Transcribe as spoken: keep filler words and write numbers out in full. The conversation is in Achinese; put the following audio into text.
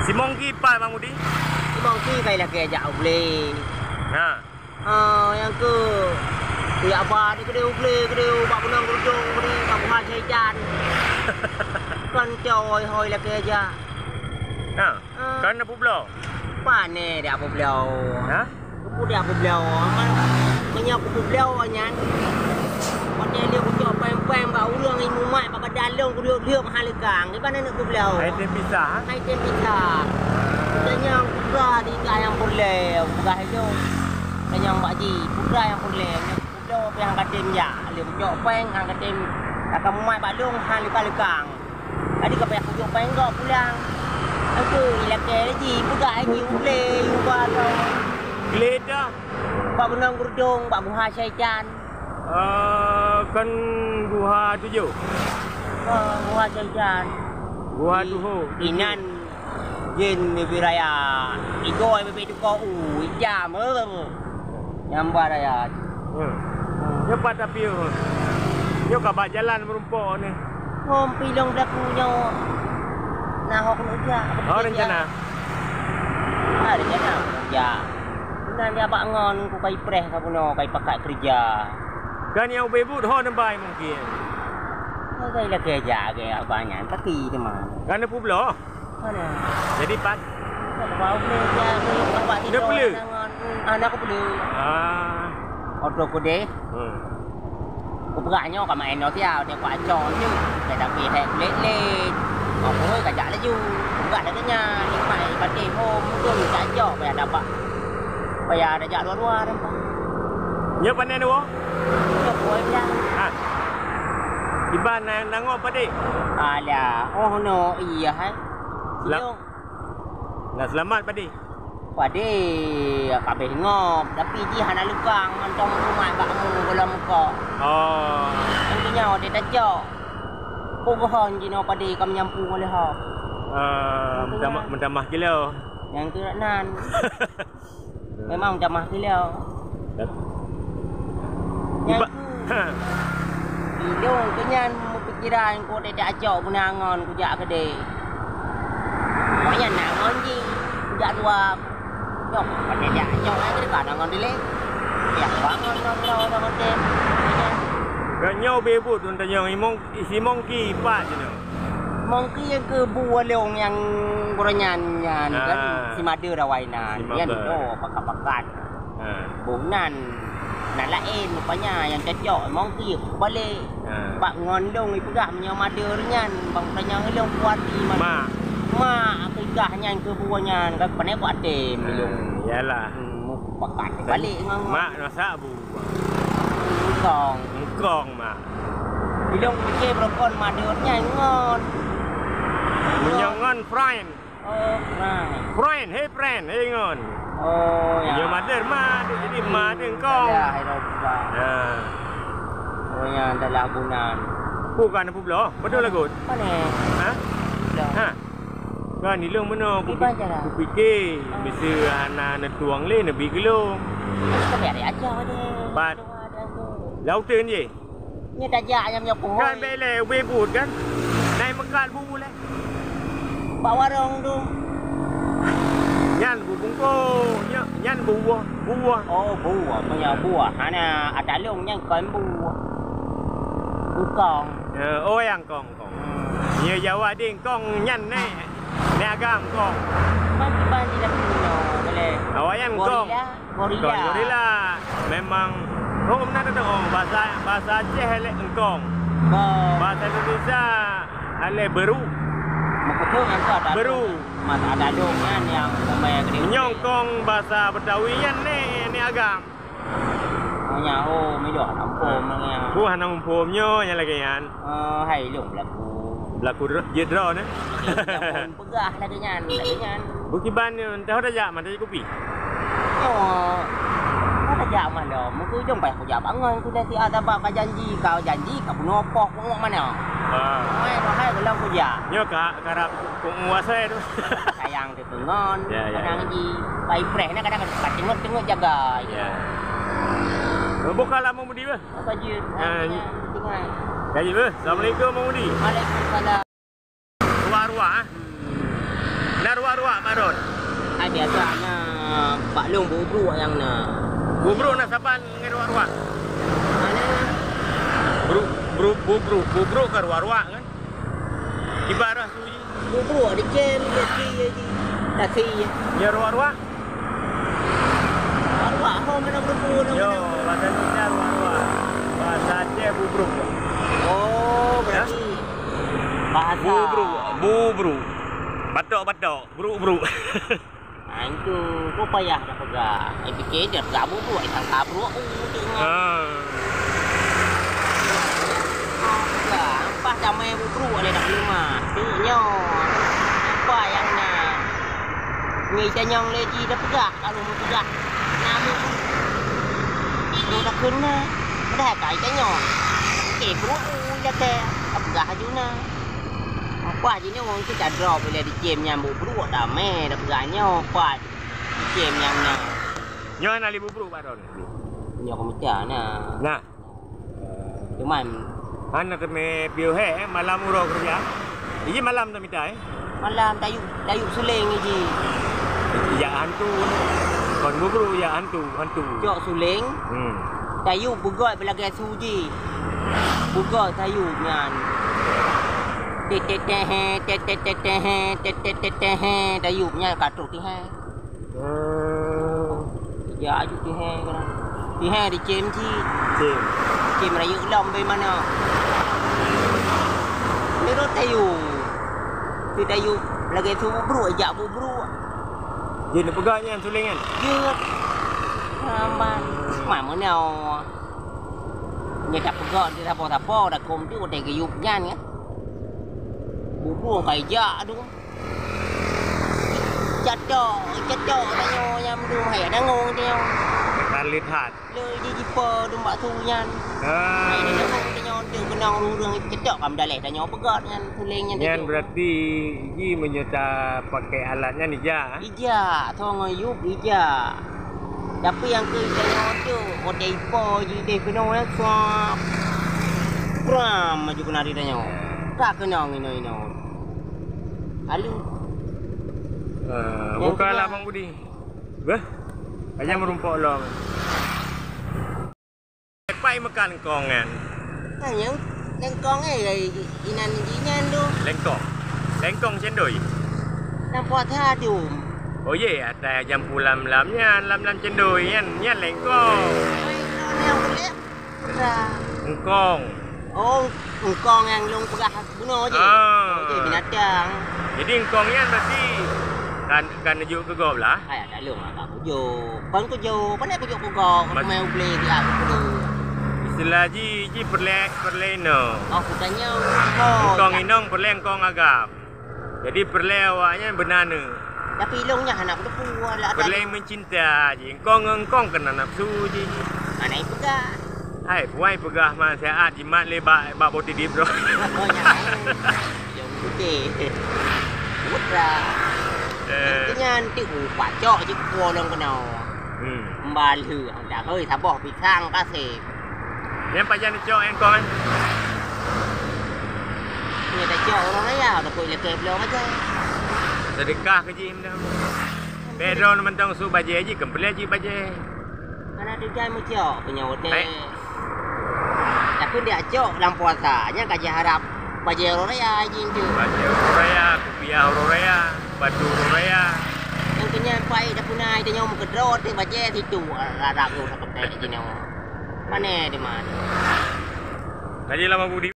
Si Mongki pat, Bang Mudi? Si Mongki ka ilakèe jak u glé. Ha. Ha, nyang keu, keu yak ba di keudéh u glé, keudéh bak gunong geurujông, keudéh bak buha syaitan. Kon cok hôi-hôi lakèe jak. Ha. Ah. Kon na peubloe? Pane dak peubloe. Ha? Peue dak peubloe? Meunyoe kupeubloe nyan, watèe lheueh kucok péng-péng bak ureueng, i mumat bak badan lôn, kulheueb-lheueb han leukang. Kiban neuk peubloe? Hai tem pisah, ha? Hai tem pisah. Tanyong peue di ka nyang peureulèe, peugah ilôn. Tanyong bak jih, peue nyang peureulèe. Nyoe kupeubloe pih han ka tem jak. Lheueh kucok péng, han ka tem, ka mumat bak lôn, han leukang-leukang. Tadi ka payah kujok péng gob pulang. Aduh, ilakèe lagi, peugah lagi, u glé, u ba tau. Glé dah. Bak gunong geurujông, bak guha syaitan. Eh, kon guha tujoh? Oh, guha syaitan. Guha tujoh. Inan jén bibit raya. Igôi bibit tuko u, ijam. Eh. Nyang ba raya. Hmm. Nyoe pat tapi, oh. Nyoe ka bak jalan meurumpok ni. Hom pilong belaku nyoe. Nah, hok nujak. Oh, rencana. Ah, rencana. Ya. Nan ya bak ngon ku kai preh ka bunoe, kai pakat kerja. Kan nyang ubé buet ho neubai mungkin. Kai lakèe jak ke abang nyan, tapi teman. Kan peubloe? Mana? Jadi pat. Bau ni dia ni nampak dia tidur peuleuh? Dengan anak aku peuleuh. Ah. Oto ku deh. Hmm. Ku peugah nyoe ka main nyoe siat, dia kuat cong je. Saya tapi hek lét-lét. Apa ka jak laju. Peugah dah tanya, ni mai batin hom tu jak jok payah dapat. Payah dah jak dua-dua dah. Nyoe panen dua? Nyoe kuat bilang. Ha. Iban na-, nangoe padé? Alah, oh no, iya hai. Lah. Nyoe. Nah, seulamat padé. Padé ka abéh ngop, tapi jih hana leukang, mantong mumat bak mu gohlom muka. Oh. Intinya, watèe tacok, peue geuhon jinoe padé ka meunyampue ngon leuha. Ah, meutamah, meutamah kilo. Nyang keu nan. Memang meutamah kilo. Nyang Iba-, keu. Ha. Ilôn keu nyan meupikiran, ku dek acok guna ngon kujak keudè. Wak nyan na ngon jih, kujak dua. Nyoe, pandai jak nyoe, eh, keudeh ka na ngon dilèe. Piah bangon ngon droe, ngon tem. Ka nyoe beubuet, Tuan Tanyong, imong, isi mongki pat jinoe. Mongki nyang keu bu walong nyang gurèe nyan, nyan kan, ah, si Made rawai nan. Si Made. Nyan, oh, pakat-pakat. Ha. Boh nan, nan laén rupanya nyang cocok, mongki balek. Ha. Bak ngon lôn ipeugah meunyoe Made nyan, bang tanyong lôn kuat iman. Mak. Mak, keugah nyan keu buah nyan, ka pane kuat tem lôn. Ha, iyalah. Hmm, pakat balek ngon. Mak masak bu. Engkong. Engkong, mak. Ilôn pike beurokon Made nyan ngon. Meunyoe ngon friend. Oh, friend. Friend, hey friend, hey ngon. Oh, ya. Nyoe Made ma, jadi ma deh engkong. Salah, hai Rabbah. Ya. Oh, ya, salah bunan. Bukan apa belah? Betul lagu? Mana? Ha? Belah. Ha? Kan ilong mana? Iban jalan. Kupikir, ah, bisa anak netuang le, nebi gelung. Tapi ada aja deh. Bat. Ada tu. Lautan je. Nyoe tajak nyang nyoe pohon. Kan bèk lé ubé buet kan? Nai meukat bu lé. Bak warong tu. Nyan bu bungkôk, nyan, nyan buah, buah. Oh, buah, punya buah. Hana ata lôn nyan kon buah. Bukong. Ya, oh, nyang kong, kong. Hmm. Ya, Jawa ding kong nyan nè. Nè agam kong. Ban, ban di dalam dunia, boleh. Awak nyan kong. Gorila. Gorila. Bukan gorila. Memang, oh, meunan teuh, oh, bahasa, bahasa Aceh lé engkong. Bah. Bahasa Indonesia lé beru. Meukeusut nyan tu ada. Beru. Masa ada dong nyan nyang umai gede. Nyong kong bahasa Betawi nyan nè, nè agam. Oh, nyan, oh, mi dong hana muphom nyan. Ku hana muphom nyoe nyang lagèe nyan. Eh, hai lôn belaku. Belaku dro-, jeuet droeneuh. Peugah lagèe nyan, lagèe nyan. Beukiban nyoe, entah tajak mah, tajak kupi. Nyoe, ka tajak mah lom. Meukeujong payah kujak bangon, sudah siat sabab ka janji, ka janji, ka bunoe poh kungok mana. Ah. Hai, hai, golom kujak. Nyoe ka, karab kungok asai tu. Sayang tu keu ngon, ya, ya, kadang ya. Ji, pai preh na kadang ka teungeut-teungeut jaga. Ya. Buka lah Mudi bah. Apa je? Ah, tinggal. Kaji bah. Assalamualaikum Mudi. Waalaikumsalam. Ruah-ruah, eh? Na ruak-ruak, Pak Don? Hai, biasa na bak lôn bu brôk nyang na. Bu brôk na saban ngon ruak-ruak? Mana? Bru-, bru-, bu brôk, bu brôk ka ruak-ruak kan? Kiban rhah su jih. Bu brôk di kem, di si jih. Tasi jih. Ya ruak-ruak? Ruak-ruak ho mana bu brôk na. Yo, mana? Bahasa Indonesia ruak-ruak. Bahasa Aceh bu brôk. Oh, berarti bahasa bu brôk, bu brôk. Batok-batok. Bruk-bruk. Ah, itu. Kok payah dah peugah. Ai, pikir dia peugah bruk-bruk, ai, sangka bruk, uh, tengok. Ah. Peugah, pas damai bruk-bruk lé dah keulima. Tu nyoe. Apa yang na? Ni tanyong lé ji dah peugah, kalau mau peugah. Nama? Bruk dah kena. Padahal kai tanyong. Okey, bruk, uh, dah ke. Peugah aju na. Apa jinoe ureueng cit tadrob ilèe di cem nyan bu bruk damé, dak peugah nyoe pat di cem nyang na. Nyoe hana lé bu bruk, Pak Don? Nyoe keumeunca na. Nah. Cuman hana teumé piôh hé, eh, malam uroe keureuja. Iji malam tamita, eh? Malam tayup, tayup suleng iji. Jak hantu. Kon bu bruk jak hantu, hantu. Cok suleng. Hmm. Tayup beugöt beulagèe su jih. Beugöt tayup nyan. Tet, tet, tet, he, tet, tet, tet, tet, he, tet, tet, tet, tet, he, tayup nyan ka trok tihé. Hmm. Ya, aju tihé keunan. Tihé di cem cit. Cem. Cem rayeuk lom bagaimana? Nurot tayup. Tu tayup lagèe su bu bruk, jak bu bruk. Jeuet neupeugah nyan suleng nyan? Jeuet. Aman. Cuma meunoe. Nyoe tapeugah di sapo-sapo, dak kôm tu watèe geuyup nyan, kan. Bubong ka ijak tu. Cetok, cetok tanyoe nyang meudum hai dangong tanyoe. Ka le that. Le jijipo dum bak su nyan. Ah. Hai dangong tanyoe tu keunong ureueng cetok ka meudaleh tanyoe peugah nyan suleng nyan. Nyan berarti ji meunyoe tapakè alat nyan ija. Ija, thon ngon yup ija. Tapi nyang keu ija nyoe tu, watèe ipo ji deh keunoe, eh, suap. Pram maju keunan di tanyoe. Ka keunong inoe-inoe. Lalu. Ah, bukalah Bang Budi. Beuh. Ayam rumpok long. Pai meukat lengkong nyan. Tanyong lengkong, eh, inan jih nyan tu. Lengkong. Lengkong cendoi. Lam puasa dum. Oh ye, atai jampu lam-lam nyan, lam-lam cendoi nyan, nyan lengkong. Lengkong nyang buleuen. Lengkong. Oh, lengkong nyang lôn peugah. Bunoe jih. Ah. Oh, jih binatang. Jadi engkong nyan berarti kan, kan neujok keu gob lah. Hai, ada lôn lah, Pak. Kujok. Kon kujok. Pandai kujok keu gob. Mas- Keu main uble dia, keu peue. Istilah ji, ji peureulèe, peureulèe inong. Oh, bukannya engkong. Engkong inong peureulèe engkong agam. Jadi peureulèe awaknyan beuna neu. Tapi ilong nyan hana kuteupeu, lah ada. Peureulèe meucinta ji. Engkong ngon engkong keunong nafsu ji. Mana ipeugah? Hai, puai peugah ma siat jimat lé bak, bak boh tidip tu. Oh, nyan. Jong putih. Putra. Eh. Nanti nyan ti, uh, pacok je kuah long kena. Hmm. Mbalu, dah, hoi, saboh pisang kasih. Nyan pajan cok engkong, eh? Nyan dah cok orang raya, dah koi lekeh belom aja. Sedekah ke ji mendang. Bedron mantong su bajé ji, kempelé ji bajé. Mana tu jai meucok, punya hotel. Hai. Tapi dia cok dalam puasa, nyan ka jiharap bajé orang raya ji tu. Bajé orang raya, kupiah orang raya, batu orang raya. Yang kenyang pai dah punai, dia nyawa meukeudroe, teuh bajé situ, rara geuh sakepek ji nyawa. Pane di mana? Tadi lama budi.